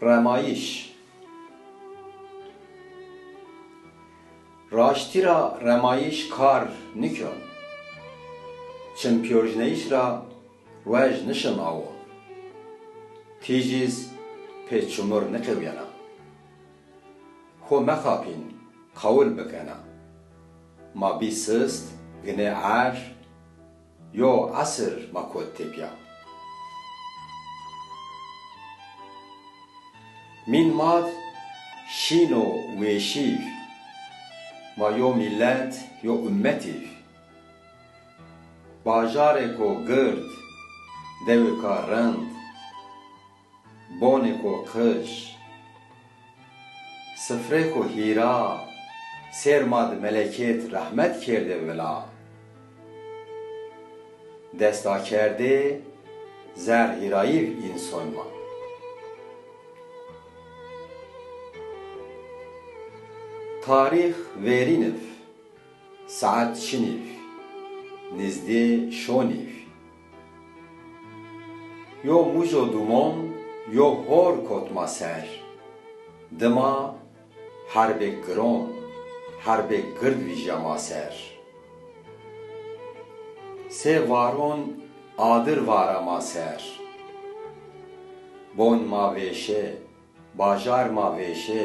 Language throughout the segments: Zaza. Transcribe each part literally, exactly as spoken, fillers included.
Remayîş. Raştî ra remayîş kar nîkon. Çimpiyorjneyîş ra ruej nişin awon. Tîjîz pê çimur nîqewîyena. Xo mexapîn, qawil bikena. Ma bî sist, ginê er, yo esir ma kot tepîya. Mîn ma d şîn û wêşîv. Ma yo mîlet, yo ummetîv. Bajarêko gird, dewêka rind, bonêko qij, sifrêko hîra, sêr ma di melekêt rehmet kerdê vila. Destakerdê zerr hîrayîv însoy ma. Tarîx verîniv. Saet çinîv, nizdê şonîv. Yo mujo dumon, yo hor kot ma ser. Dima herbêk giron, herbêk gird vîjya ma ser. Sê varon adir vara ma ser. Bon ma vêşe, bajar ma vêşe,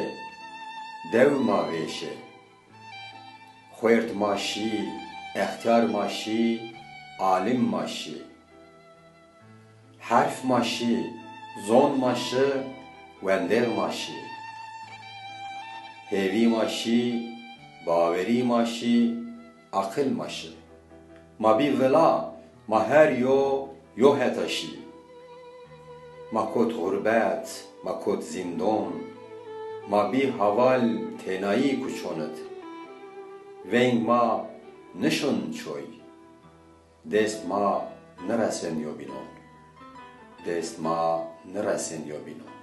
dew ma vêşe. Xuêrd ma şî, extîyar ma şî, alim ma şî. Herf ma şî, zon ma şi, wendêx ma şî. Hêvî ma şî, bawerî ma şî, aqil ma şi. Ma bî vila, ma her yo, yo heta şî. Ma kot xurbet, ma kot zîndon, ma bî haval tênayî kuçon id. Veng ma nişon çoy, dest ma niresên yobînon. Dest ma niresên yobînon.